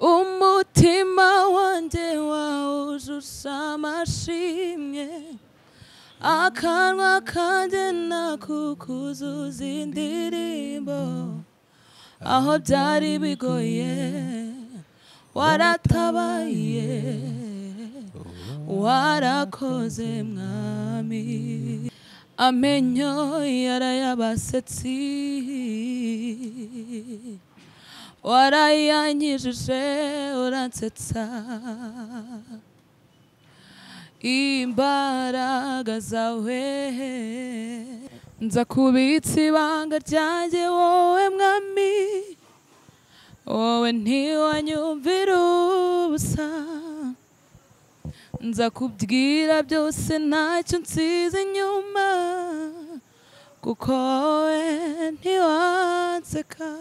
Umutima wanjye wawujuje amashimwe, akanwa kanjye nakukuzuza indirimbo. Aho byari bigoye waratabaye, warakoze mwami. Amenyo yarayabasetsi, warayanyijije uransetsa. Imbaraga zawe nza kubitsa ibanga ryanjye wowe mwami, wowe ntiwanyumvira ubusa. Nza kubwira byose ntacyo nsize inyuma, kuko wowe ntiwanseka.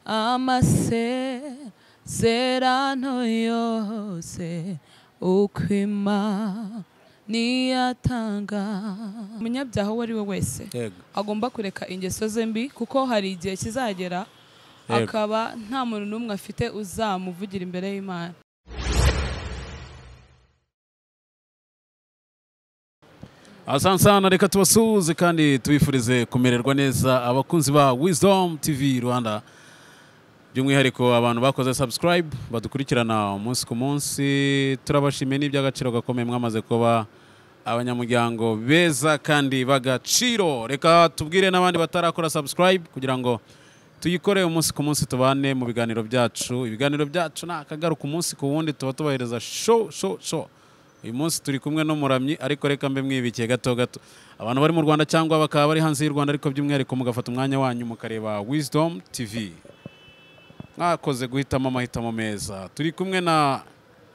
Amasezerano yose ukwima niyatanga. Umunyabyaha uwo ari we wese agomba kureka ingeso ze mbi, kuko hari igihe kizagera akaba nta muntu n'umwe afite uzamuvugira imbere y'Imana. Asante sana, reka tubasuhuze kandi tubifurize kumererwa neza abakunzi ba Wisdom TV Rwanda, by'umwihariko abantu bakoze subscribe badukurikirana umunsi ku munsi. Turabashimiye n'iby'agaciro gakomeye mwamaze kuba abanyamuryango beza kandi bagaciro. Reka tubwire n'abandi batarakora subscribe kugira ngo tuyikore umunsi ku munsi, tubane mu biganiro byacu. Ibiganiro byacu nakagaruka umunsi ku wundi, tuba tubahereza show show show. Uyu munsi turi kumwe n'umuramyi, ariko reka mbe mwibikiye gato gato. Abantu bari mu Rwanda cyangwa bakaba bari hanze y'u Rwanda, ariko by'umwihariko mugafata umwanya wanyu mukareba Wisdom TV. Mwakoze guhitamo amahitamo meza. Turi kumwe na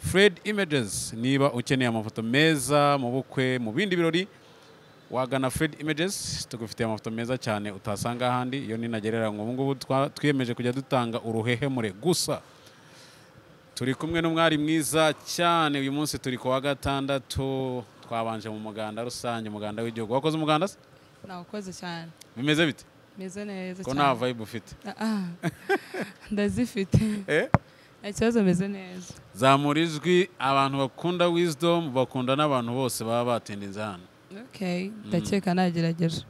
Fred Images. Niba ukeneye amafoto meza mu bukwe, mu bindi birori, wagana Fred Images. Tugufitiye amafoto meza cyane utasanga ahandi. Iyo ninagereranywa ubu ngubu twiyemeje kujya dutanga uruhehemure gusa. Turi kumwe n'umwari mwiza cyane. Uyu munsi turi ku wa gatandatu, twabanje mu muganda rusange, umuganda w'igihugu. Wakoze umuganda se? Nawukoze cyane. Bimeze bite? Meze neza cyane. Ko nta vibe ufite? Ndazifite. Nta kibazo, meze neza. Zamura ijwi, abantu bakunda Wisdom bakunda n'abantu bose baba batindinze hano. Okay, ndakeka nagerageje.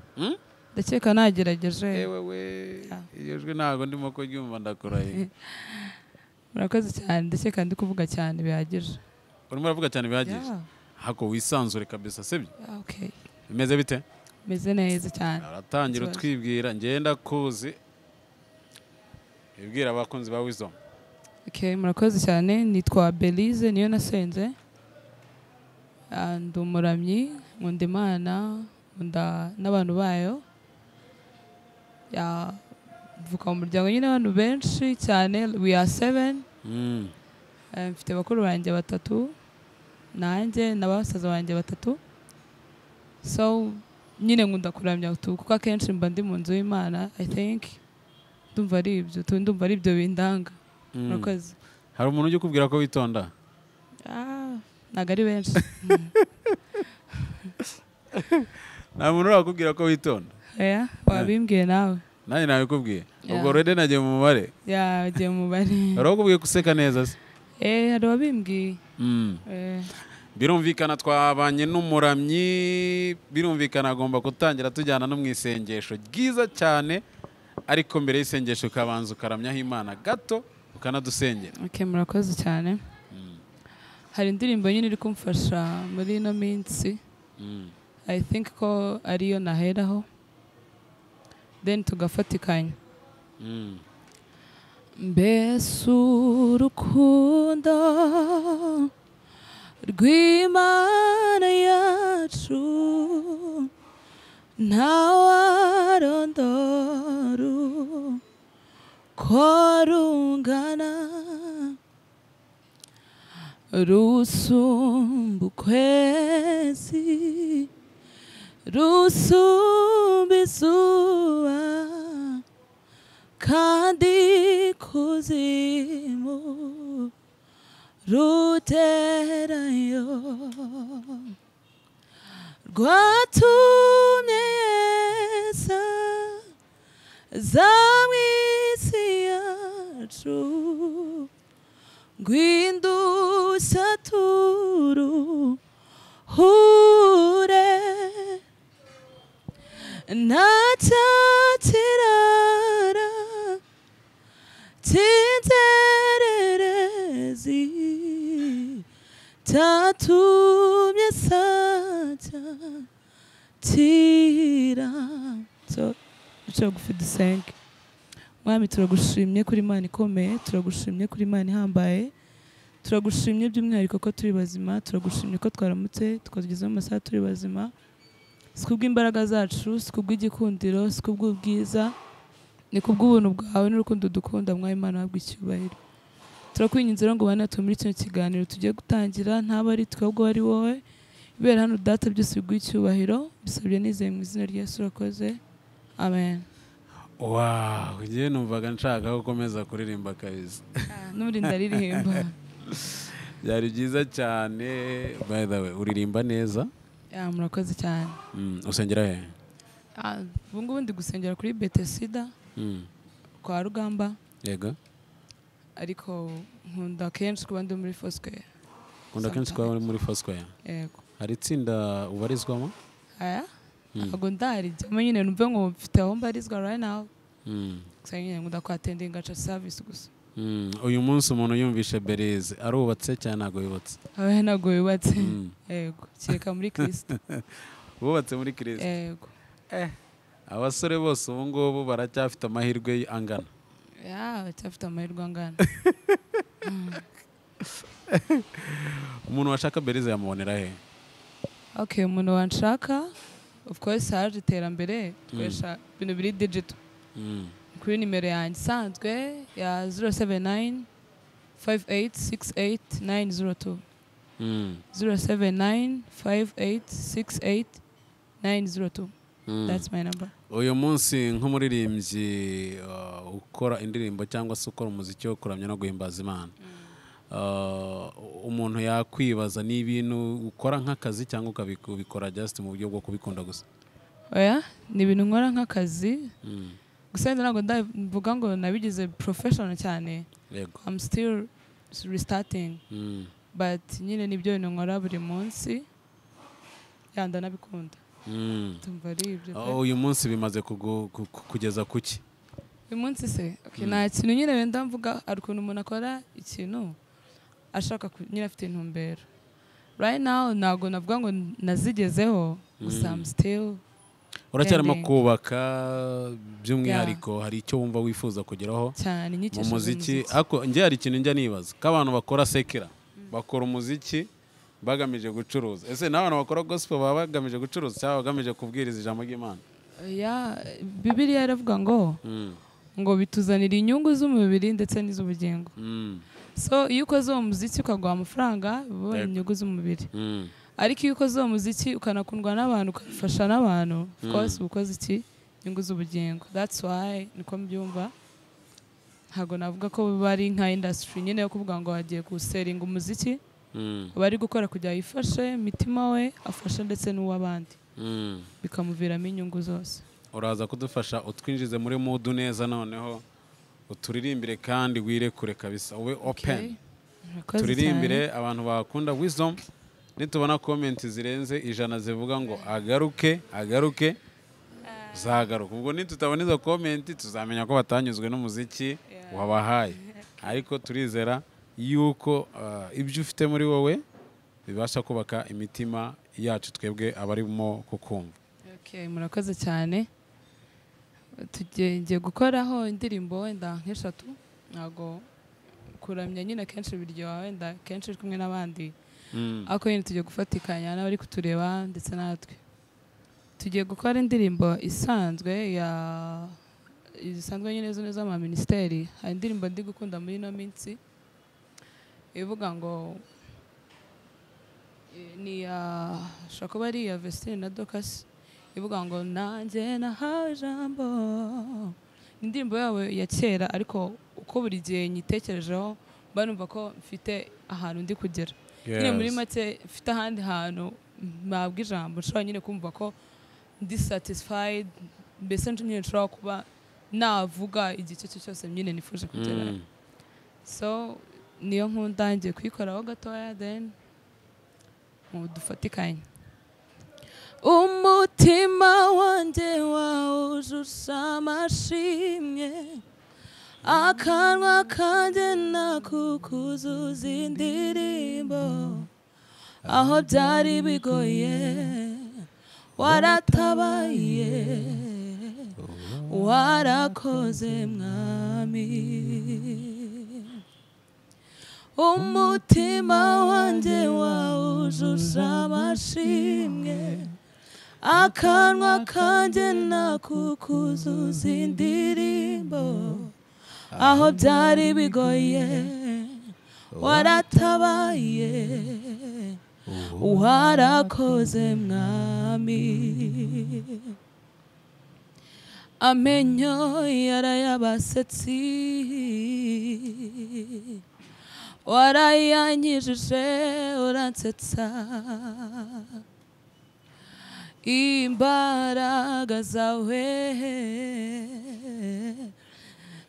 Ndakeka nagerageje. Ewe we, iyo jwi ntago ndimo kuryumva, ndakurahiye. Murakoze cyane, ndakeka ndi kuvuga cyane bihagije. Urimo uravuga cyane bihagije? Hako wisanzure kabisa, sibyo? Okay. Bimeze bite? Meze neza cyane. Aratangira utwibwira, ngenda kuzi. Ibwira abakunzi ba Wisdom. Okay, murakoze cyane, nitwa Belize niyo nasenze. Ndi umuramyi, nkunda Imana, nkunda n'abantu bayo. Ya mvuka mu muryango nyine abantu benshi cyane, we are 7. Mfite bakuru banjye batatu, nanjye n'abasaza banjye batatu. So nyine nkunda kuramya kuko akenshi mba ndi mu nzu y'Imana. I think ndumva ari ibyo, ndumva ari ibyo bindanga. Murakoze. Hari umuntu ujya ukubwira ko witonda? Ntabwo ari benshi. Nta muntu urakubwira ko witonda? Oya, wabimbwiye nawe. Nanjye nabikubwiye. Ubwo already nagiye mu mubare. Ya, ugiye mu mubare. Hari uwakubwiye guseka neza se? Hari uwabimbwiye. Birumvikana twabanye n'umuramyi, birumvikana agomba gutangira tujyana no mu isengesho ryiza cyane, ariko mbere y'isengesho ukabanza ukaramyaho Imana gato ukanadusengera. Okay, murakoze cyane. Hari indirimbo nyine iri kumfasha muri ino minsi. I think ko ariyo naheraho, then tugafatikanya. Mbese urukundo rw'Imana yacu ntawarondora uko rungana, rusumba ukwezi, rusumba izuba, kandi kuzimu ruterayo. Rwatumye Yesu aza mw'isi yacu, Ngwindushya turuhure, ntacyakirara cy'inzererezi cyatumye sajya kira. So duce bugufi dusenge. Mwami, turagushimye kuri Imana ikomeye, turagushimye kuri Imana ihambaye, turagushimye by'umwihariko ko turi bazima, turagushimye ko twaramutse tukageza mu masaha turi bazima. Si kubw'imbaraga zacu, si kubw'igikundiro, si kubw'ubwiza, ni kubw'ubuntu bwawe n'urukundo dukunda. Mwami Imana, wahabwa icyubahiro. Turakwinginze rero ngo ubane natwe muri kino kiganiro tugiye gutangira, ntaba ari twe ahubwo ari wowe ibera hano. Data, byose biguhe icyubahiro. Bisabye nizeye mu izina rya Yesu, urakoze, amen. Wow, njyewe numvaga nshaka ko ukomeza kuririmba kabisa. N'ubundi ndaririmba. Byari byiza cyane. By the way, uririmba neza. Ya, murakoze cyane. Usengera he? Ah, ubu ngubu ndi gusengera kuri Betesida kwa Rugamba, ariko nkunda kenshi kuba ndi muri Foursquare. Ukunda kenshi kuba uri muri Foursquare? Yego. Hari itsinda ubarizwamo? Aya, ntabwo ndarijyamo nyine numve ngo mfite aho mbarizwa right now. Gusa nyine nkunda kuattendinga church service gusa. Uyu munsi umuntu yumvishe Berize, arubatse cyane, ntabwo yubatse? Abe, ntabwo yubatse. Yego, kereka muri Kristo. Wubatse muri Kristo? Yego. Abasore bose ubu ngubu baracyafite amahirwe angana? Ya, bacyafite amahirwe angana. Umuntu washaka Berize yamubonera he? Okay, umuntu wanshaka, of course haje iterambere, dukoresha ibintu biri digital, kuri nimero yanjye isanzwe ya 079 5868 902. 079 5868 902. That's my number. Uyu munsi nk'umuririmbyi ukora indirimbo cyangwa se ukora umuziki wo kuramya no guhimbaza Imana, umuntu yakwibaza, ni ibintu ukora nk'akazi cyangwa ubikora just mu buryo bwo kubikunda gusa? Oya, ni ibintu nkora nk'akazi gusa. Wenda ntabwo ndavuga ngo nabigize professional cyane. I'm still restarting, but nyine nibyo bintu nkora buri munsi, ya, ndanabikunda. Ndumva ari ibyo pe. Oh, uyu munsi bimaze kugeza kuki? Uyu munsi se, okay, nta kintu nyine wenda mvuga. Hari ukuntu umuntu akora ikintu ashaka nyine afite intumbero. Right now ntabwo navuga ngo nazigezeho, gusa I'm still Uracyarimo ending. kubaka. By'umwihariko hari icyo wumva wifuza kugeraho Cyane. mu Nyikesheje muziki? umuziki. Ariko njye hari ikintu njya nibaza, ko abantu bakora secular bakora umuziki bagamije gucuruza, ese n'abantu bakora gospel baba bagamije gucuruza cyangwa bagamije kubwiriza ijambo ry'Imana? Ya, Bibiliya iravuga ngo ngo bituzanira inyungu z'umubiri ndetse n'iz'ubugingo. So iyo ukoze uwo muziki ukaguha amafaranga, biba inyungu z'umubiri, ariko iyo ukoze uwo muziki ukanakundwa n'abantu, ukafasha n'abantu, of course uba ukoze iki? Inyungu z'ubugingo. That's why niko mbyumva. Ntabwo navuga ko biba ari nka industry nyine yo kuvuga ngo bagiye gusellinga umuziki. Bari gukora kugira yifashe imitima we, afashe ndetse n'uw'abandi, bikamuviramo inyungu zose. Uraza kudufasha utwinjize muri mood neza, noneho uturirimbire kandi wirekure kabisa, ube open. Okay. Murakoze. Turirimbire abantu bakunda Wisdom. Nitubona comment zirenze 100 zivuga ngo agaruke, agaruke, zagaruka. Ubwo nitutabona izo comment, tuzamenya ko batanyuzwe n'umuziki wabahaye, ariko turizera yuko ibyo ufite muri wowe bibasha kubaka imitima yacu twebwe abarimo kukumva. Okay, murakoze cyane. Tugiye gukoraho indirimbo wenda nk'eshatu. Ntabwo kuramya nyine kenshi biryoha wenda kenshi uri kumwe n'abandi, ariko nyine tugiye gufatikanya n'abari kutureba ndetse natwe tugiye gukora indirimbo isanzwe, ya isanzwe nyine zo z'amaministeri. Hari indirimbo ndi gukunda muri ino minsi ivuga ngo ni iya, ashobora kuba ari iya Vestine na Dorcas, ivuga ngo "Nanjye nahawe ijambo". Ni indirimbo yabo ya kera, ariko uko buri gihe nyitekerejeho mba numva ko mfite ahantu ndi kugera nyine muri make, mfite ahandi hantu mpabwa ijambo, nshobora nyine kumva ko ndi satisfied, mbese nyine nshobora kuba navuga igihe icyo cyo cyose nyine nifuje kugera. So Niyo nkunda, ngiye kuyikoraho gatoya then mu dufatikanye. Umutima wanjye wawujuje amashimwe, akanwa kanjye nakukuzuza indirimbo, aho byari bigoye waratabaye, warakoze mwami. Umutima wanjye wawujuje amashimwe, akanwa kanjye nakukuzuza indirimbo, aho byari bigoye waratabaye, warakoze mwami. Amenyo yarayabasetsi warayanyijije uransetsa, imbaraga zawe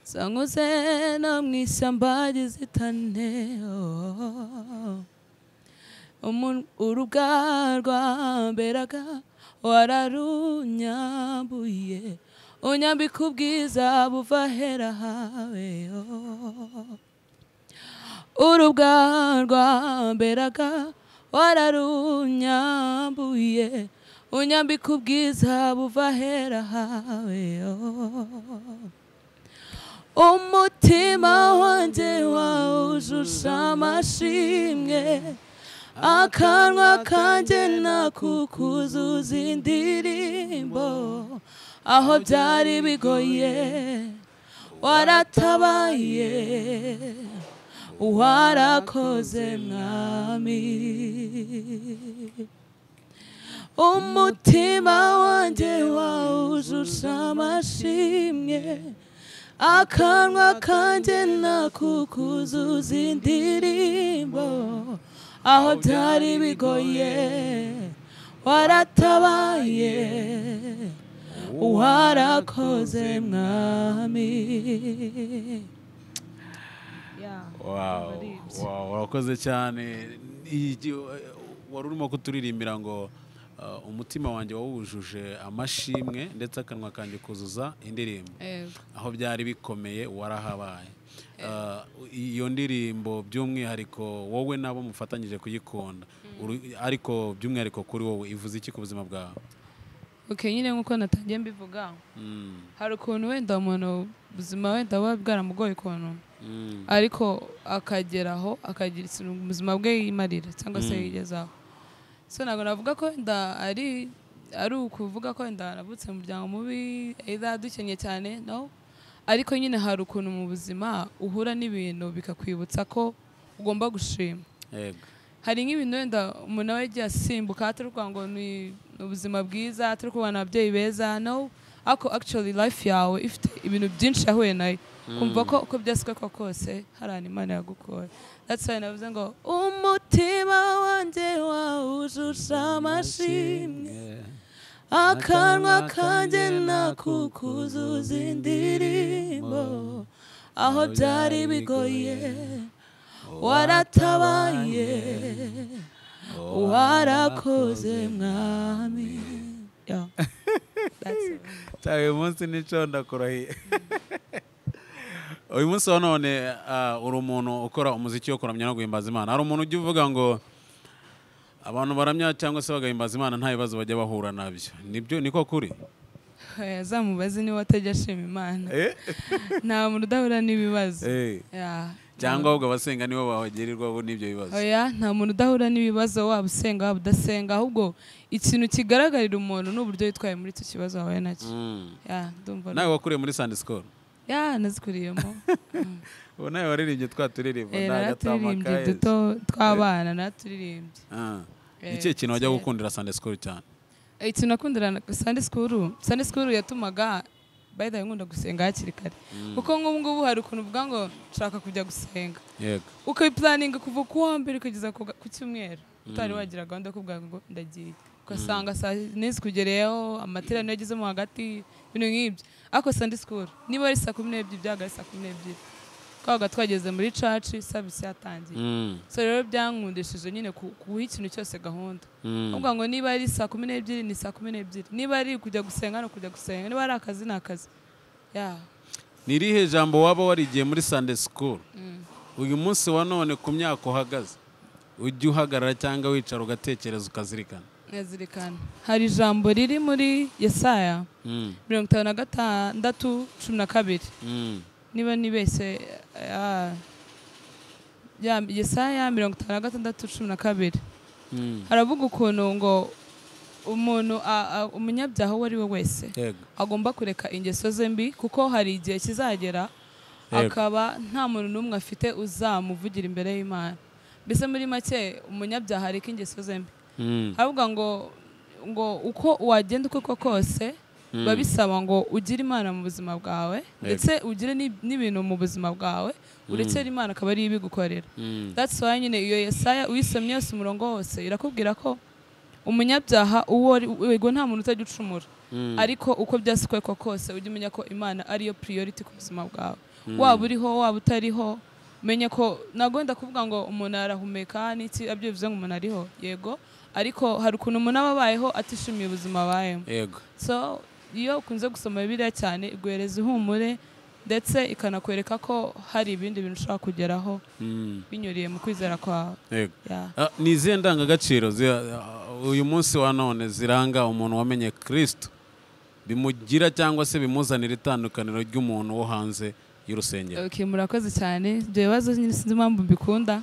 zanguze no mu ishyamba ry'inzitane. Urubuga rwamberaga wararunyambuye, unyambika ubwiza buva ahera hawe. Urubuga rwamberaga wararunyambuye, unyambika ubwiza buva ahera hawe. Umutima wanjye wawujuje amashimwe, akanwa kanjye nakukuzuza indirimbo, aho byari bigoye waratabaye, warakoze mwami. Umutima wanjye wawujuje amashimwe, akanwa kanjye nakukuzuza indirimbo, aho byari bigoye waratabaye, warakoze mwami. Wow, warakoze cyane. Wari urimo kuturirimbira ngo umutima wanjye wawujuje amashimwe ndetse akanwa kanjye kuzuza indirimbo, aho byari bikomeye warahabaye. Iyo ndirimbo by'umwihariko wowe nabo mufatanyije kuyikunda, ariko by'umwihariko kuri wowe ivuze iki ku buzima bwawe? Okay, nyine nkuko natangiye mbivuga, hari ukuntu wenda umuntu ubuzima wenda buba bwaramugoye ukuntu, ariko akageraho akagira ikintu mu buzima bwe yimarira cyangwa se yigezaho. So ntabwo navuga ko wenda ari ukuvuga ko wenda navutse mu muryango mubi, either dukennye cyane, no, ariko nyine hari ukuntu mu buzima uhura n'ibintu bikakwibutsa ko ugomba gushima. Hari nk'ibintu wenda umuntu aba yagiye asimbuka atari ukuvuga ngo ni ubuzima bwiza, atari kubana ababyeyi beza, no, ariko actually life yawe ifite ibintu byinshi yahuye nayo, kumva ko uko byaswe ko kose hari ahantu Imana yagukora. That's why navuze ngo umutima wanjye wawujuje amashimwe, akanwa kanjye nakukuzuza indirimbo, aho byari bigoye waratabaye, warakoze mwami. Uyu munsi nico ndakurahiye. Uyu munsi wa none uri umuntu ukora umuziki wo kuramya no guhimbaza Imana. Hari umuntu ujya uvuga ngo abantu baramya cyangwa se bagahimbaza Imana nta bibazo bajya bahura nabyo. Nibyo, niko kuri? Azamubaze niba atajya ashima Imana. Nta muntu udahura n'ibibazo. Cyangwa ahubwo abasenga nibo bahagirirwa n'ibyo bibazo. Oya, nta muntu udahura n'ibibazo, waba usenga waba udasenga, ahubwo ikintu kigaragarira umuntu n'uburyo yitwaye muri icyo kibazo wahuye nacyo. Nawe wakuriye muri Sunday school? Ya, nazikuriyemo. Ubu nawe waririmbye twa turirimbo, nagatamaka duto tw'abana naturirimbye. Iki kintu wajya gukundira Sunday school cyane? Ikintu nakundira Sunday school, Sunday school yatumaga by the way nkunda gusenga hakiri kare. Kuko nk'ubu ngubu hari ukuntu uvuga ngo nshaka kujya gusenga. Yego. Ukayiplaninga kuva ku wa mbere kugeza ku cyumweru. Utari wagira gahunda yo kuvuga ngo ndagiye. Ugasanga saa nezi kugereyeho, amateraniro yagezemo hagati, ibintu nk'ibyo. Ariko Sunday school niba ari saa 12 byaga ari saa 12. Twabaga twageze muri church, service yatangiye. So rero byankundishije nyine kuha ikintu cyose gahunda. Uvuga ngo niba ari 12:00 ni 12:00, niba ari kujya gusenga no kujya gusenga, niba ari akazi ni akazi. Yeah. Ni irihe jambo waba warigiye muri Sunday school uyu munsi wa none ku myaka uhagaze ujya uhagarara cyangwa wicara ugatekereza ukazirikana? Nkazirikana. Hari ijambo riri muri Yesaya 56:12. Niba nibeshye, ya Yesaya 56:12. Haravuga ukuntu ngo umuntu umunyabyaha uwo ari we wese agomba kureka ingeso ze mbi, kuko hari igihe kizagera akaba nta muntu n'umwe afite uzamuvugira imbere y'Imana. Mbese muri make umunyabyaha areka ingeso ze mbi. Haravuga ngo uko wagenda uko kose babisaba ngo ugire Imana mu buzima bwawe, ndetse ugire n'ibintu mu buzima bwawe, urekere Imana akaba ari ibigukorera. That's why nyine iyo Yesaya uyisomye yose umurongo wose irakubwira ko umunyabyaha uwo yego nta muntu utajya ucumura, ariko uko byasikwe kose ujye umenya ko Imana ariyo priority ku buzima bwawe. Waba uriho waba utariho, menye ko nagomba kuvuga ngo umuntu arahumeka n'iki abyo bivuze ngo umuntu ariho, yego, ariko hari ukuntu umuntu aba abayeho atishimiye ubuzima abayemo. Yego. So iyo ukunze gusoma Bibiliya cyane iguhereza ihumure, ndetse ikanakwereka ko hari ibindi bintu ushobora kugeraho binyuriye mu kwizera kwawe. Yego. Yeah. Ni izihe ndangagaciro uyu munsi wa none ziranga umuntu wamenye Kristo bimugira cyangwa se bimuzanira itandukaniro ry'umuntu wo hanze y'urusengero? Okay, murakoze cyane. Ibyo bibazo nyine sinzi impamvu mbikunda.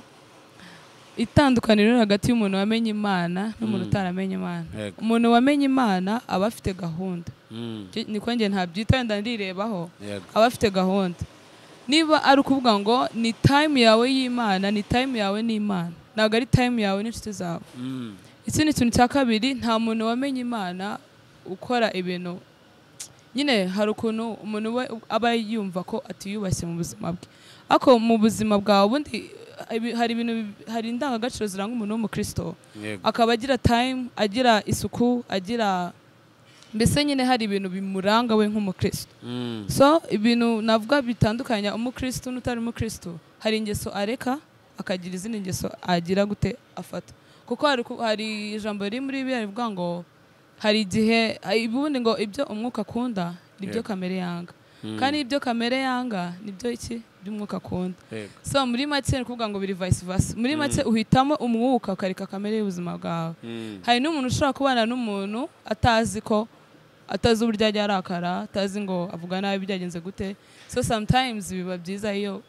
Itandukaniro hagati y'umuntu wamenye Imana n'umuntu utaramenye Imana. Umuntu wamenye Imana aba afite gahunda. Niko njye ntabyita, wenda ndirebaho. Aba afite gahunda. Niba ari ukuvuga ngo ni time yawe y'Imana, ni time yawe n'Imana, ntabwo ari time yawe n'inshuti zawe. Ikindi kintu cya kabiri, nta muntu wamenye Imana ukora ibintu nyine hari ukuntu umuntu we aba yumva ko atiyubashye mu buzima bwe, ariko mu buzima bwawe ubundi hari ibintu, hari indangagaciro ziranga umuntu w'umukristo. Akaba agira time, agira isuku, agira mbese nyine hari ibintu bimuranga we nk'umukristo. So ibintu navuga bitandukanya umukristo n'utari umukristo, hari ingeso areka akagira izindi ngeso agira gute afata. Kuko hari ijambo riri muri Bibiliya rivuga ngo hari igihe ubundi ngo ibyo umwuka akunda nibyo kamere yanga. Kandi ibyo kamere yanga nibyo iki by'umwuka akunda. So muri make ni kuvuga ngo biri vice versa. Muri make uhitamo umwuka ukareka kamere y'ubuzima bwawe. Hari n'umuntu ushobora kubana n'umuntu atazi ko atazi uburyo ajya arakara, atazi ngo avuga nabi byagenze gute. So sometimes biba byiza iyo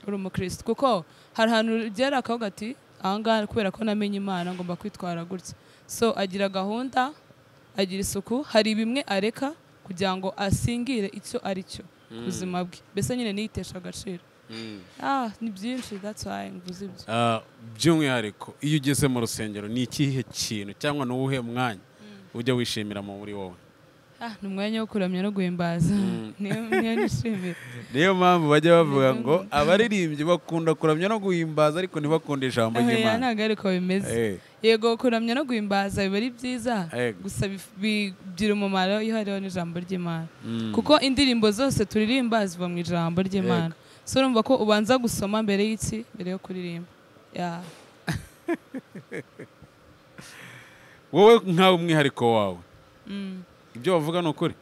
uri umukristo, kuko hari ahantu ugera akavuga ati ahangaha kubera ko namenye Imana ngomba kwitwara gutya. So agira gahunda, agira isuku, hari bimwe areka kugira ngo asingire icyo ari cyo ubuzima bwe, mbese nyine niyitesha agaciro. Ni byinshi, that's why mvuze ibyo. By'umwihariko iyo ugeze mu rusengero ni ikihe kintu cyangwa ni uwuhe mwanya ujya wishimira muri wowe? Ni umwanya wo kuramya no guhimbaza. Niyo nishimira. Niyo mpamvu bajya bavuga ngo abaririmbyi bakunda kuramya no guhimbaza ariko ntibakunde ijambo ry'Imana. Ntabwo ariko bimeze. Yego, kuramya no guhimbaza biba ari byiza, gusa bigira umumaro iyo hariho n'ijambo ry'Imana. Kuko indirimbo zose turirimba ziva mu ijambo ry'Imana. So urumva ko ubanza gusoma mbere y'iki, mbere yo kuririmba. Yeah. Wowe nkawe umwihariko wawe, ibyo bavuga ni ukuri?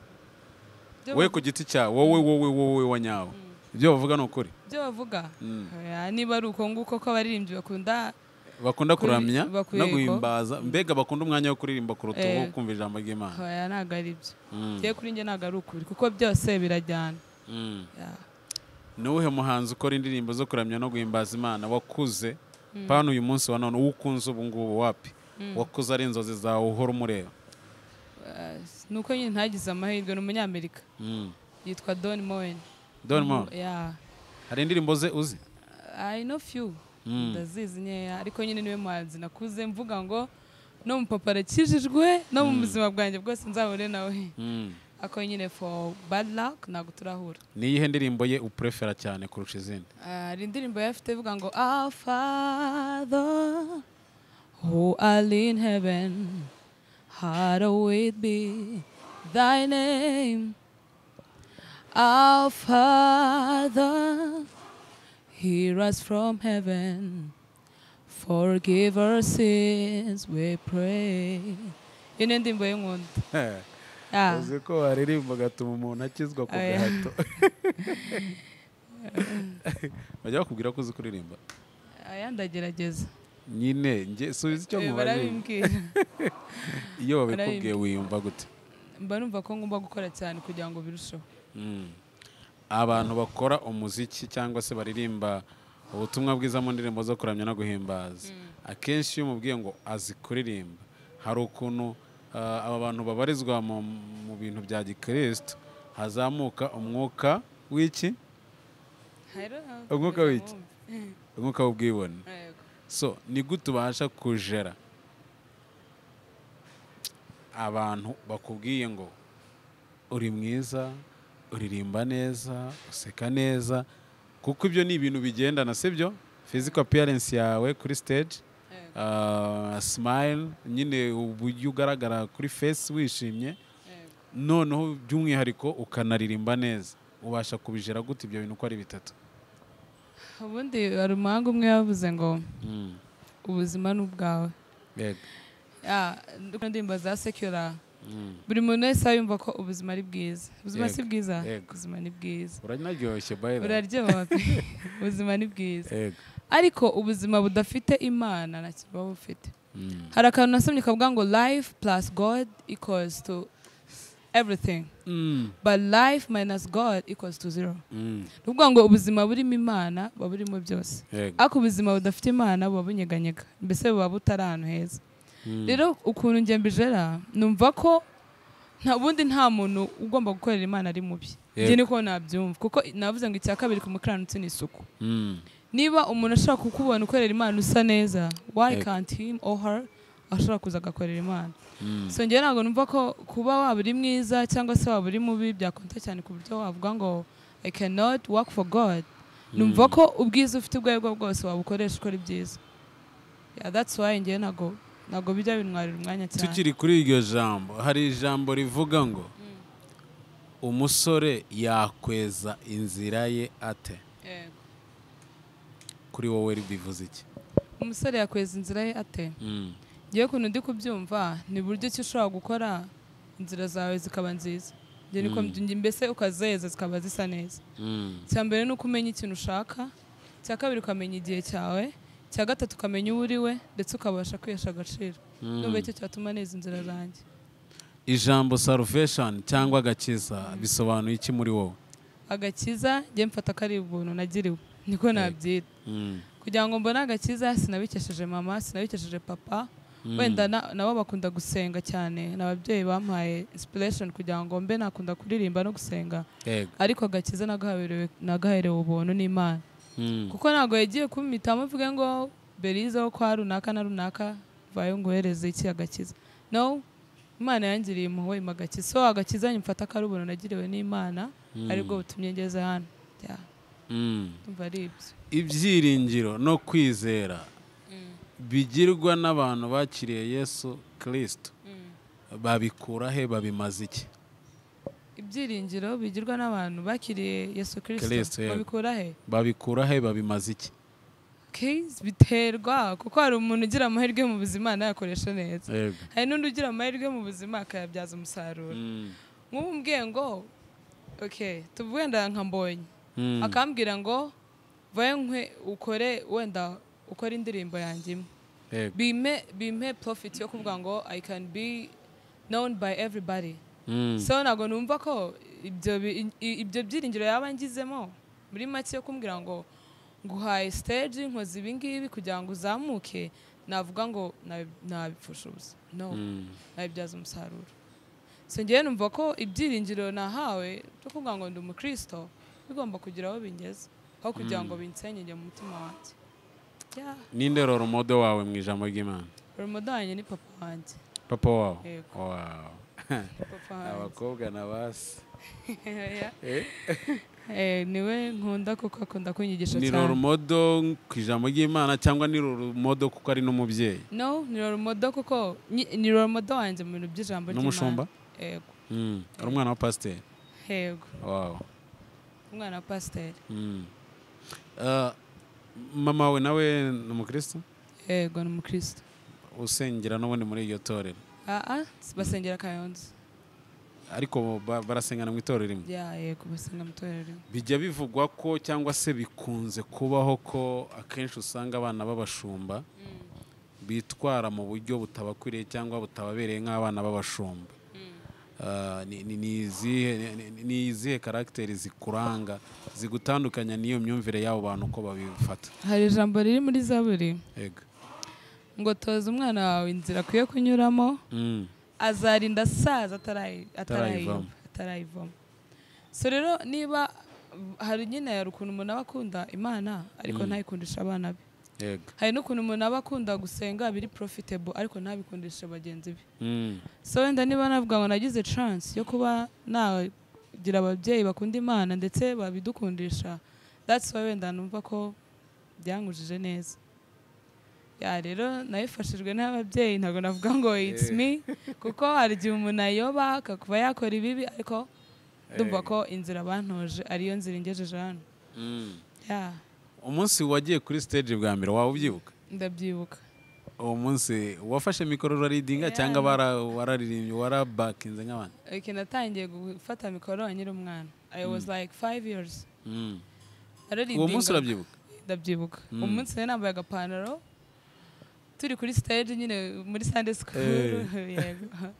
Wowe ku giti cyawe, wowe wa nyawe, ibyo bavuga ni ukuri? Ibyo bavuga niba ari uko nguko ko abaririmbyi bakunda kuramya no guhimbaza, mbega bakunda umwanya wo kuririmba kuruta uwo kumva ijambo ry'Imana. Oya, ntabwo ari byo. Njye kuri njye ntabwo ari ukuri, kuko byose birajyana. Ni uwuhe muhanzi ukora indirimbo zo kuramya no guhimbaza Imana wakuze pano uyu munsi wa none, uwukunze ubu ngubu wapi, wakuze ari inzozi zawe uhora umureba? Nuko nyine ntagize amahirwe, ni umunyamerika yitwa Don Moen. Don Moen? Yeah. Hari indirimbo ze uzi? I know few. Ndazizi nkeya, ariko nyine niwe muhanzi nakuze mvuga ngo no mu papa arakijijwe no mu buzima bwanjye bwose nzahure nawe. Ako nyine for bad luck ntabwo turahura. Ni iyihe ndirimbo ye uprefera cyane kurusha izindi? Hari indirimbo ye afite ivuga ngo Our Father who art in heaven, hallowed be thy name. Our Father Hear us from heaven. Forgive our sins, we pray. Iyo ni indirimbo y'inkunda. Yeah. Uzi ko waririmba ugatuma umuntu akizwa ku Oya. gahato. Bajya bakubwira ko uzi kuririmba? Aya, ndagerageza. Nyine njye subiza icyo Eh, nkubajije. Barabimbwira. Iyo babikubwiye wiyumva gute? Mba numva ko ngomba gukora cyane kugira ngo birusheho. Abantu bakora umuziki cyangwa se baririmba ubutumwa bwiza mu ndirimbo zo kuramya no guhimbaza, akenshi iyo umubwiye ngo azi kuririmba, hari ukuntu aba bantu babarizwa mu bintu bya gikristo hazamuka umwuka w'iki? Umwuka w'iki? Umwuka w'ubwibone. Yego. So ni gute ubasha kujera abantu bakubwiye ngo uri mwiza, uririmba neza, useka neza? Kuko ibyo ni ibintu bigendana, sibyo? Physical appearance yawe kuri stage, smile nyine, uburyo ugaragara kuri face wishimye, noneho by'umwihariko ukanaririmba neza, ubasha kubijera gute ibyo bintu uko ari bitatu? Ubundi hari umuhanga umwe yavuze ngo ubuzima ni ubwawe. Yeah, indirimbo za secular, buri muntu wese aba yumva ko ubuzima ari bwiza. Ubuzima si bwiza? Yego. Ubuzima ni bwiza. Uranaryoshye, by the way. Buraryoha pe. Ubuzima ni bwiza, ariko ubuzima budafite Imana nta kintu buba bufite. Hari akantu nasomye kavuga ngo life plus God equals to everything, but life minus God equals to zero. Ni ukuvuga ngo ubuzima burimo Imana buba burimo byose, ariko ubuzima budafite Imana buba bunyeganyega, mbese buba butari ahantu heza. Rero ukuntu njye mbijera, numva ko nta bundi, nta muntu ugomba gukorera Imana ari mubi. Njye niko nabyumva, kuko navuze ngo icya kabiri ku mukiranutsi ni isuku. Niba umuntu ashaka kukubona ukorera Imana usa neza, why can't him or her ashobora kuza agakorera Imana? So njyewe ntabwo numva ko kuba waba uri mwiza cyangwa se waba uri mubi byakonta cyane ku buryo wavuga ngo I cannot work for God. Numva ko ubwiza ufite ubwo aribwo bwose wabukoresha ukora ibyiza. Yeah, that's why njyewe ntabwo bijya bintwarira umwanya cyane. Tukiri kuri iryo jambo, hari ijambo rivuga ngo umusore yakweza inzira ye ate? Yego. Kuri wowe bivuze iki? Umusore yakweza inzira ye ate? Ngewe ukuntu ndi kubyumva, ni buryo ki ushobora gukora inzira zawe zikaba nziza. Njye niko mbese ukazeza zikaba zisa neza. Icya mbere ni uko umenya ikintu ushaka, icya kabiri ukamenya igihe cyawe, icya gatatu ukamenya uwo uri we, ndetse ukabasha kwihesha agaciro. Ndumva icyo cyatuma neza inzira zanjye. Ijambo salvation cyangwa agakiza bisobanuye iki muri wowe? Agakiza njye mfata ko ari ubuntu nagiriwe, niko nabyita. Kugira ngo mbone agakiza sinabikesheje mama, sinabikesheje papa. Wenda nabo bakunda gusenga cyane, ni ababyeyi bampaye inspiration kugira ngo mbe nakunda kuririmba no gusenga, ariko agakiza nagaherewe ubuntu n'Imana, kuko ntabwo yagiye kumpitamo mvuge ngo Beriza wo kwa runaka na runaka, vayo nguhereze iki, agakiza. No, Imana yangiriye impuhwe impa agakiza. So agakiza nyimfata ko ari ubuntu nagiriwe n'Imana, aribwo butumye ngeze hano. Yeah, ndumva ari ibyo. Ibyiringiro no kwizera bigirwa n'abantu bakiriye Yesu Kirisito babikura he, babimaze iki? Ibyiringiro bigirwa n'abantu bakiriye Yesu Kristo, Kirisito yego. babikura he? Babikura he, babimaze iki? Okay, biterwa, kuko hari umuntu ugira amahirwe mu buzima ntayakoreshe neza, hari n'undi ugira amahirwe mu buzima akayabyaza umusaruro. Nk'ubu mbwiye ngo okay, tuvuge wenda nka Mbonye, akambwira ngo vayo nkwe ukore, wenda ukore indirimbo yanjye imwe, bimpe profit yo kuvuga ngo I can be known by everybody. So ntabwo numva ko ibyo byiringiro yaba ngizemo muri make yo kumbwira ngo nguhaye stage, nkoze ibi ngibi kugira ngo uzamuke, navuga ngo nabipfusha ubusa. No, nabibyaza umusaruro. So ngewe numva ko ibyiringiro nahawe byo kuvuga ngo ndi umukristo bigomba kugira aho bingeze, aho kugira ngo binsenyege mu mutima wanjye. Yeah. Ninde role model wawe mu ijambo ry'Imana? Role model wanjye ni papa wanjye. Papa wawe? Yego. Wow. Papa wanjye. Abakobwa na basi. Yeah. Eh? Eh, niwe nkunda kuko akunda kunyigisha Ni cyane. role model ku ijambo ry'Imana cyangwa ni role model kuko ari n'umubyeyi? No, ni role model kuko ni role model wanjye mu bintu by'ijambo ry'Imana. N'umushumba? Yego. Ari umwana wa pasiteri? Yego. Wow. Umwana wa pasiteri. Mama we nawe ni umukristo? Yego, ni umukristo. Usengera n'ubundi muri iryo torero? Basengera Kayonza. Ariko barasengana mu itorero rimwe? Yego, basenga mu itorero rimwe. Bijya bivugwa ko cyangwa se bikunze kubaho ko akenshi usanga abana b'abashumba bitwara mu buryo butabakwiriye cyangwa butababereye nk'abana b'abashumba. Ni izihe karagiteri zikuranga zigutandukanya n'iyo myumvire y'abo bantu uko babifata? Hari ijambo riri muri Zaburi Yego. ngo toza umwana wawe inzira akwiye kunyuramo, azarinda asaza atarayivamo. So rero niba hari nyine hari ukuntu umuntu aba akunda Imana ariko ntayikundisha abana be. Yego. Hari n'ukuntu umuntu aba akunda gusenga biri profitable ariko ntabikundishe bagenzi be. So wenda niba navuga ngo nagize chance yo kuba nagira ababyeyi bakunda Imana ndetse babidukundisha, that's why wenda numva ko byangujije neza. Ya rero nayifashijwe n'ababyeyi, ntabwo navuga ngo it's me, kuko hari igihe umuntu ayoba akakuba yakora ibibi, ariko ndumva ko inzira bantoje ariyo nzira ingejeje hano. Ya. Umunsi wagiye kuri stage bwa mbere waba ubyibuka? Ndabyibuka. Uwo munsi wafashe mikoro uraridinga cyangwa wararirimbye warabakinze nk'abandi? Okay, natangiye gufata mikoro nkiri umwana. I was like 5 years. Uwo munsi urabyibuka? Ndabyibuka. Umunsi nari nambaye agapantaro turi kuri stage nyine muri Sunday school. Yego.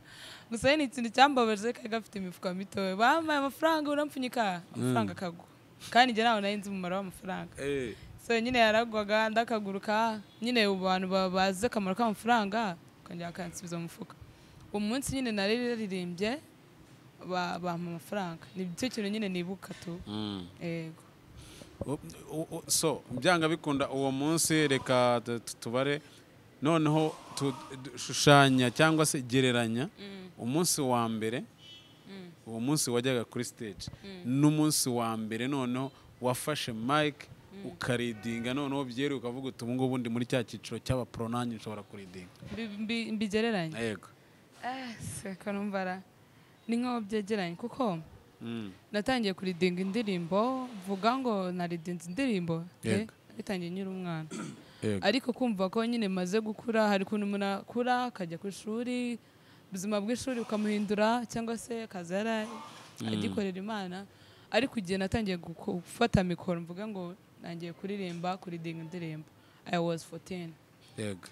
Gusa ni ikintu cyambabaje kari gafite imifuka mito. Bampaye amafaranga urampfunyika, amafaranga akagwa. Kandi njye nawe nari nzi umumaro w'amafaranga. So nyine yaragwaga ndakaguruka, nyine abantu bazi akamaro k'amafaranga kongera akansubiza mu mufuka. Uwo munsi nyine nararirimbye bampa amafaranga. Ni cyo kintu nyine nibuka tu. Yego. So byanga bikunda uwo munsi reka tubare noneho shushanya cyangwa se gereranya umunsi wa mbere, uwo munsi wajyaga kuri stage n'umunsi wa mbere noneho wafashe mic ukaridinga, noneho byeri ukavuga uti ubu ngubu ndi muri cya cyiciro cy'aba pro nanjye nshobora kuridinga. Mbigereranye? Yego. Seka numva ni nkaho byegeranye kuko natangiye kuridinga indirimbo, vuga ngo naridinze indirimbo bitangiye nyiri umwana. Ariko kumva ko nyine maze gukura, hari ukuntu umuntu akura akajya ku ishuri, ubuzima bw'ishuri bukamuhindura cyangwa se akaza agikorera Imana. Ariko igihe natangiye gufata mikoro mvuga ngo nangiye kuririmba, kuridinga indirimbo, I was 14. Yego.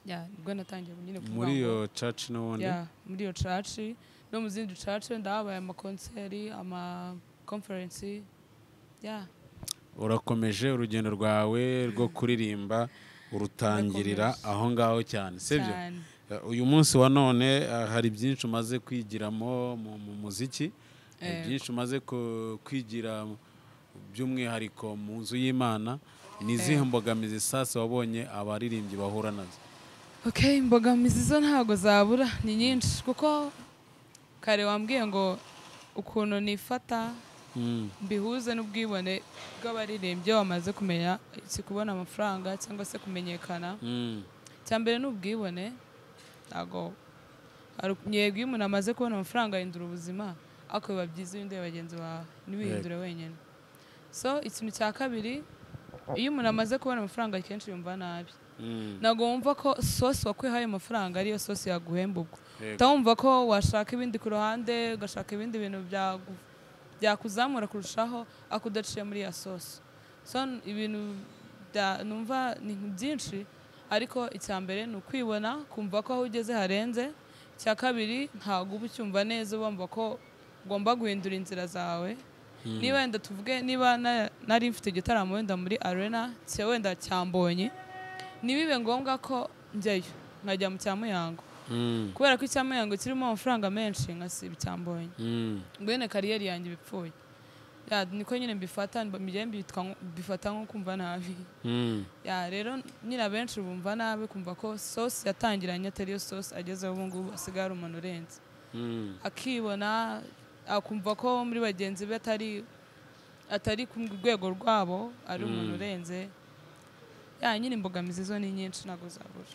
Ya, nibwo natangiye nyine kuvuga muri iyo church n'ubundi. Ya, muri iyo church no mu zindi church ndahabaye ama concert, ama conference. Ya. Urakomeje urugendo rwawe rwo kuririmba urutangirira aho ngaho cyane, sibyo? Uyu munsi wa none hari byinshi umaze kwigiramo mu muziki, byinshi umaze kwigira by'umwihariko mu nzu y'Imana. Ni izihe mbogamizi sasa wabonye abaririmbyi bahura nazo? Okay, imbogamizi zo ntago zabura, ni nyinshi kuko kare wambwiye ngo ukuntu nifata mbihuze n'ubwibone bw'abaririmbyi bamaze kumenya iki kubona amafaranga cyangwa se kumenyekana. Cya mbere n'ubwibone, ntago yego iyo umuntu amaze kubona amafaranga ahindura ubuzima, ariko biba byiza iyo uhinduye bagenzi bawe ntibihindure wenyine. So ikintu cya kabiri, iyo umuntu amaze kubona amafaranga kenshi yumva nabi. Ntabwo wumva ko sosi wakwihaye amafaranga ariyo sosi yaguhemba ubwo. Utawumva ko washaka ibindi ku ruhande, ugashaka ibindi bintu byakuzamura kurushaho ariko udaciye muri ya sosi. So ibintu numva ni byinshi, ariko icya mbere ni ukwibona, kumva ko aho ugeze harenze. Icya kabiri ntabwo uba ucyumva neza, ubumva ko ugomba guhindura inzira zawe. Niba wenda tuvuge niba nari mfite igitaramo wenda muri arena cya wenda cyambonye, ntibibe ngombwa ko njyayo nkajya mu cyamuyango, kubera ko icyamuyango kirimo amafaranga menshi nkasiba icyambonye, ngwene kariyeri yanjye bipfuye. Ya niko nyine mbifata, mbifata nko kumva nabi. Ya rero nyine abenshi bumva nabi, kumva ko sosi yatangiranye atari yo sosi agezeho ubu ngubu, asigaye ari umuntu urenze. Akibona akumva ko muri bagenzi be atari ku rwego rwabo, ari umuntu urenze. Ya nyine imbogamizi zo ni nyinshi ntago zabura.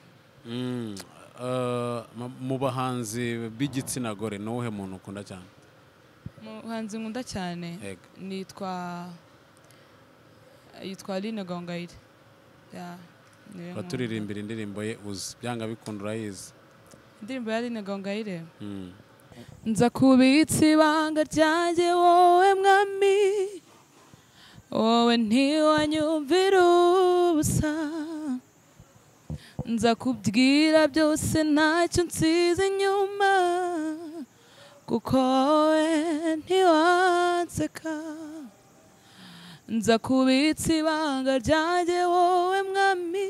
Mu bahanzi b'igitsina gore ni uwuhe muntu ukunda cyane? Muhanzi nkunda cyane nitwa yitwa Aline Gahongayire. Yeah, niwe nkunda. Uraturirimbira indirimbo ye uzi, byanga bikunda urayizi. Indirimbo ya Aline Gahongayire. Nza kubitsa ibanga ryanjye wowe mwami, wowe ntiwanyumvira ubusa, nza kubwira byose ntacyo nsize inyuma, kuko wowe ntiwanseka. Nza kubitsa ibanga ryanjye wowe mwami,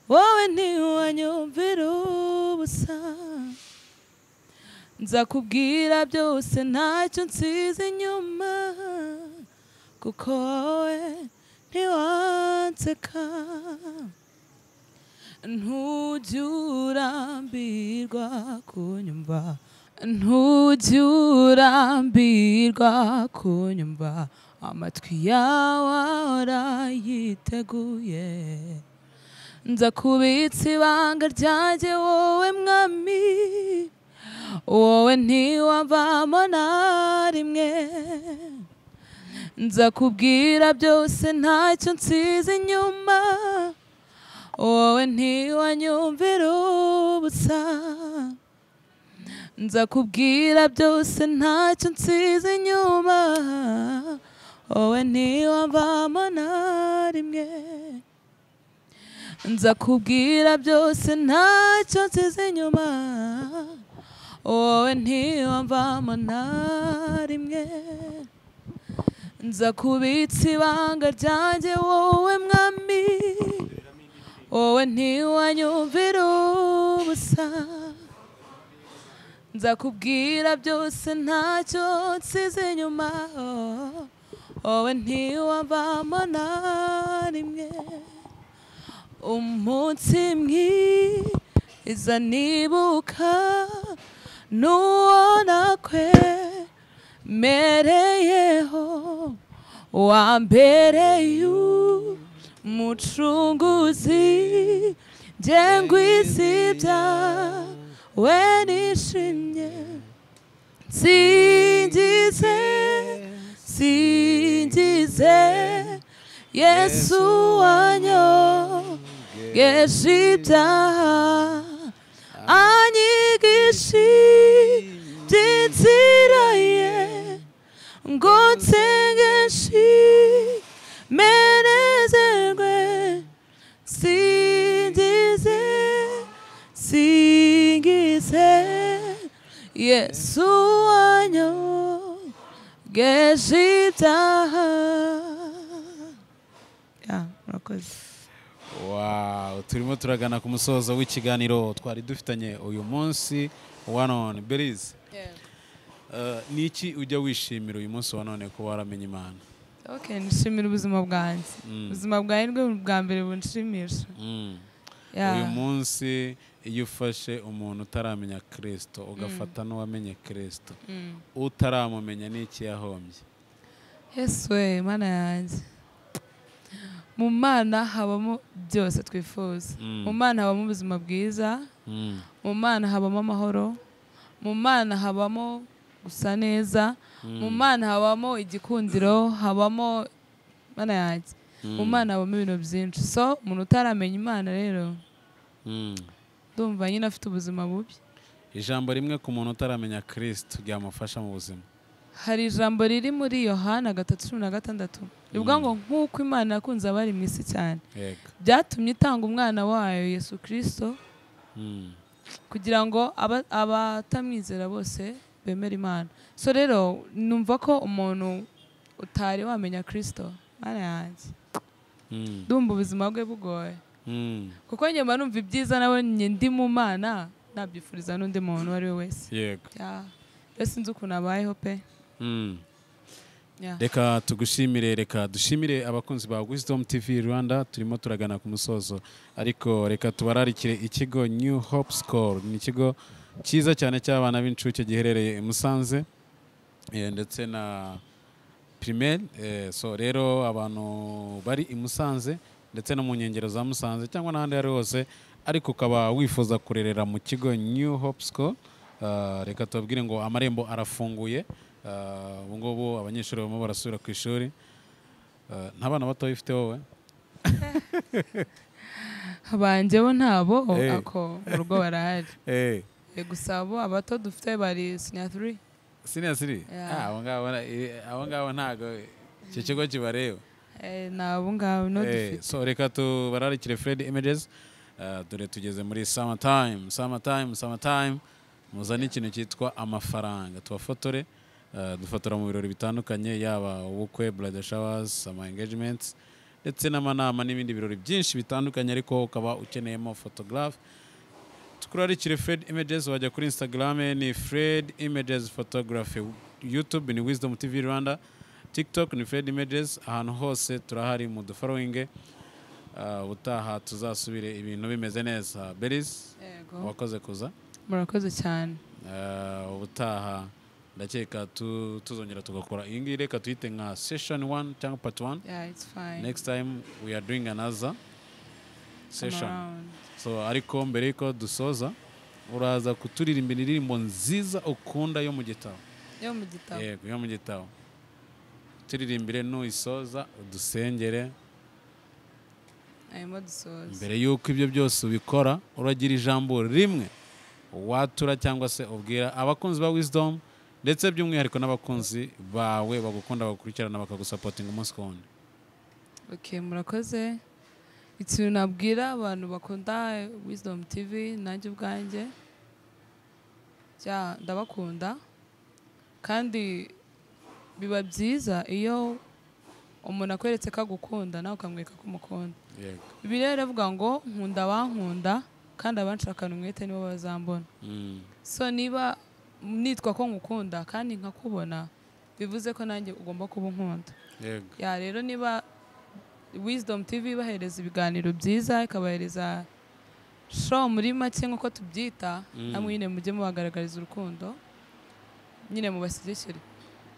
wowe ntiwanyumvira ubusa, nza kubwira byose ntacyo nsize inyuma, kuko wowe ntiwanseka. Ntujya urambirwa kunyumva, ntujya urambirwa kunyumva, amatwi yawe ahora yiteguye. Nza kubitsa ibanga ryanjye wowe mwami, wowe ntiwavamo na rimwe, nza kubwira byose ntacyo nsize inyuma, wowe ntiwanyumvira ubusa, nza kubwira byose ntacyo nsize inyuma, wowe ntiwavamo na rimwe, nza kubwira byose ntacyo nsize inyuma, wowe ntiwavamo na rimwe, nza kubitsa ibanga ryanjye wowe mwami, wowe ntiwanyumvira ubusa, nza kubwira byose ntacyo nsize inyuma, wowe ntiwavamo na rimwe. Umunsi mwiza nibuka n'uwo nakwemereyeho, wa mbere y'umucunguzi, njye ngwiza ibyawe nishimye, nsingize singize Yesu wanyogeje ibyaha, anyigisha iby'inzira ye, ngo nsenge nshime nezerwe, nsingize singize Yesu wanyogeje ibyaha. Murakoze. Wow, turimo turagana ku musozo w'ikiganiro twari dufitanye uyu munsi wa none. Belize, niki ujya wishimira uyu munsi wa none ko waramenye Imana? Okay, nishimira ubuzima bwanjye. Ubuzima bwanjye nibwo bwa mbere bunshimisha. Uyu munsi iyo ufashe umuntu utaramenya Kristo, ugafata n'uwamenye Kristo, utaramumenya n'iki yahombye? Yesu we, Mana yanjye. Mu Mana habamo byose twifuza. Mu Mana habamo ubuzima bwiza, mu Mana habamo amahoro, mu Mana habamo gusa neza, mu Mana habamo igikundiro, habamo Mana yanjye. Mu Mana habamo ibintu byinshi. So umuntu utaramenya Imana rero, ndumva nyine afite ubuzima bubi. Ijambo rimwe ku muntu utaramenya Kristo ryamufasha mu buzima. Hari ijambo riri muri Yohana 3:16 rivuga ngo nk'uko Imana yakunze abari mu isi cyane, byatumye itanga umwana wayo Yesu Kristo, kugira ngo abatamwizera bose bemere Imana. So rero numva ko umuntu utari wamenya Kristo, Mana yanjye, ndumva ubuzima bwe bugoye, kuko njye mba numva ibyiza nabonye ndi mu Mana nabyifuriza n'undi muntu uwo ari we wese. Yego. Rero sinzi ukuntu abayeho pe. Reka tugushimire, reka dushimire abakunzi ba Wisdom TV Rwanda. Turimo turagana ku musozo, ariko reka tubararikire ikigo New Hope School. Ni ikigo cyiza cyane cy'abana b'incuke giherereye i Musanze, ndetse na primaire. So rero abantu bari i Musanze ndetse no mu nkengero za Musanze cyangwa n'ahandi ari hose, ariko ukaba wifuza kurerera mu kigo New Hope School, reka tubabwire ngo amarembo arafunguye. Ubu ngubu abanyeshuri barimo barasubira ku ishuri. Nta bana bato bifite wowe? Abanjye bo ntabo, ako mu rugo barahari. Gusa abo abato dufite bari senior 3. Senior 3? Abo ngabo ntago icyo kigo kibareba. Nabo ngabo no dufite. So reka tubararikire Fred Images. Dore tugeze muri summer time, summer time, summer time. Muzane ikintu cyitwa amafaranga tubafotore. Dufotora mu birori bitandukanye, yaba ubukwe, bridal showers, ama engagements ndetse n'amanama n'ibindi birori byinshi bitandukanye, ariko ukaba ukeneyemo photograph. Tukurarikire Fred Images, wajya kuri Instagram ni Fred Images Photography, YouTube ni Wisdom TV Rwanda, TikTok ni Fred Images. Ahantu hose turahari mu dufollowing. Ubutaha tuzasubire ibintu bimeze neza. Belize, wakoze kuza. Murakoze cyane. Ubutaha ndakeka tuzongera tugakora iyi ngiyi, reka tuyite nka session 1 cyangwa part 1. Yeah, it's fine. Next time we are doing another session. So ariko mbere yuko dusoza uraza kuturirimbira indirimbo nziza ukunda yo mu gitabo. Yo mu gitabo. Yego, yo mu gitabo. Turirimbire nuyisoza udusengere. Ayimo dusoza. Mbere yuko ibyo byose ubikora uragira ijambo rimwe watura cyangwa se ubwira abakunzi ba Wisdom, ndetse by'umwihariko n'abakunzi bawe bagukunda, bagukurikirana, bakagusapotinga umunsi ku wundi. Okay, murakoze. Ikintu nabwira abantu bakunda Wisdom TV nanjye ubwanjye, ndabakunda, kandi biba byiza iyo umuntu akweretse ko agukunda nawe ukamwereka ko umukunda. Bibiliya iravuga ngo nkunda abankunda kandi abanshakana umwete nibo bazambona. So niba nitwa ko ngukunda kandi nkakubona, bivuze ko nanjye ugomba kuba unkunda. Ya rero niba Wisdom TV ibahereza ibiganiro byiza, ikabahereza show muri make nkuko tubyita, namwe nyine mujye mubagaragariza urukundo, nyine mubashyigikire.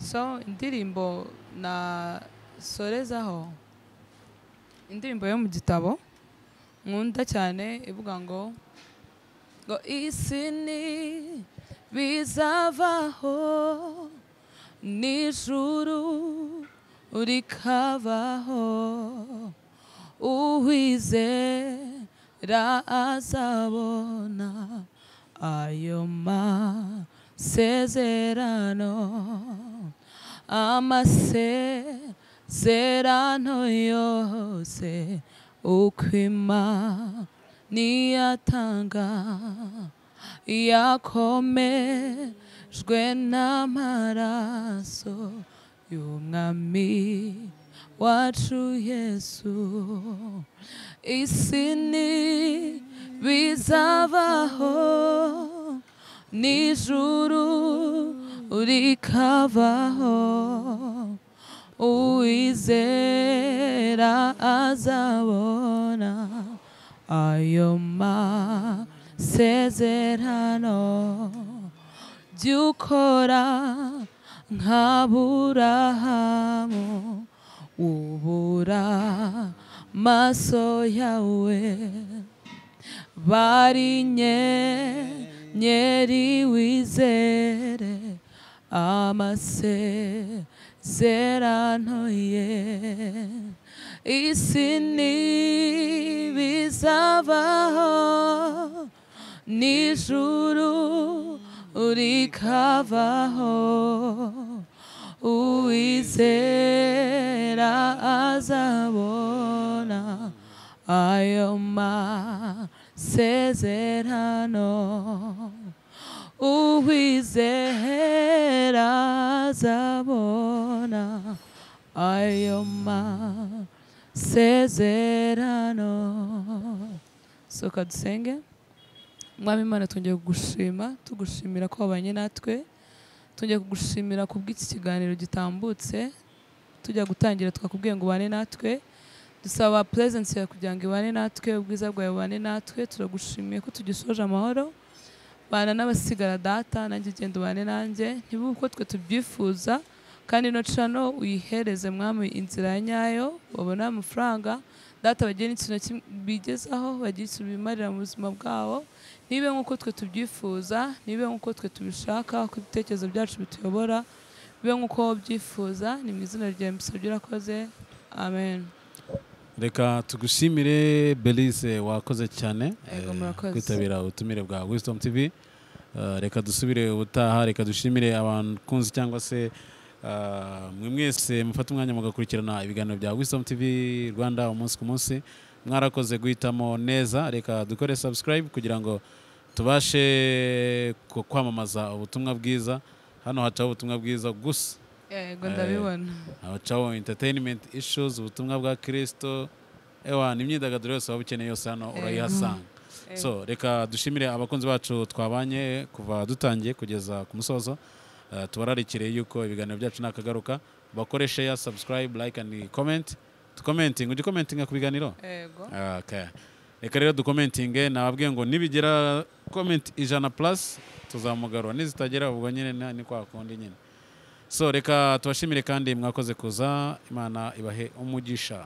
So indirimbo na sorezaho, indirimbo yo mu gitabo nkunda cyane ivuga ngo isi ni bizavaho n'ijuru rikavaho, uwizera azabona ayo masezerano, amasezerano yose uko Imana yatanga yakomejwe n'amaraso y'umwami wacu Yesu. Isi ni bizavaho n'ijuru rikavaho, uwizera azabona ayo masezerano. Jya ukora nk'Aburahamu, ubura maso yawe, bari inyenyeri wizere amasezerano ye. Isi ntibizavaho n'ijuru rikavaho, uwizera azabona ayo masezerano, uwizera azabona ayo masezerano. Soka dusenge. Mwami Imana, twongeye kugushima, tugushimira ko wabanye natwe, twongeye kugushimira kubw'iki kiganiro gitambutse. Tujya gutangira twakubwiye ngo ubane natwe, dusaba presence yawe kugira ngo ibane natwe, ubwiza bwawe bubane natwe. Turagushimiye ko tugisoje amahoro, bana n'abasigara data, nanjye ugenda ubane nanjye, ntibe uko twe tubyifuza, kandi ino cano uyihereze Mwami inzira nyayo, babone amafaranga data, bagire n'ikintu bigezaho, bagire ikintu bimarira mu buzima bwabo. Nibe nk'uko twe tubyifuza, nibe nk'uko twe tubishaka, uko ibitekerezo byacu bituyobora, bibe nk'uko byifuza. Ni mu izina rya Yesu urakoze, amen. Reka tugushimire Belyse, wakoze cyane Yego, murakoze. Kwitabira ubutumire bwa Wisdom TV. Reka dusubire ubutaha. Reka dushimire abakunzi cyangwa se mwe mwese mufate umwanya mugakurikirana ibiganiro bya Wisdom TV Rwanda umunsi ku munsi. Mwarakoze guhitamo neza. Reka dukore subscribe kugira ngo tubashe kwamamaza ubutumwa bwiza. Hano hacaho ubutumwa bwiza gusa. Yego, ndabibona. Hacaho entertainment issues, ubutumwa bwa Kristo, ewa imyidagaduro yose waba ukeneye yose hano urayihasanga. So reka dushimire abakunzi bacu twabanye kuva dutangiye kugeza ku musozo. Tubararikire yuko ibiganiro byacu nakagaruka. Bakore share, subscribe, like and comment. Tucommenting, ujye commentinga ku biganiro. Yego. Okay. Reka rero ducommentinge. Nababwiye ngo nibigera comment 100 plus tuzamugarura, nizitagera ubwo nyine ni kwa kundi nyine. So reka tubashimire kandi mwakoze kuza. Imana ibahe umugisha.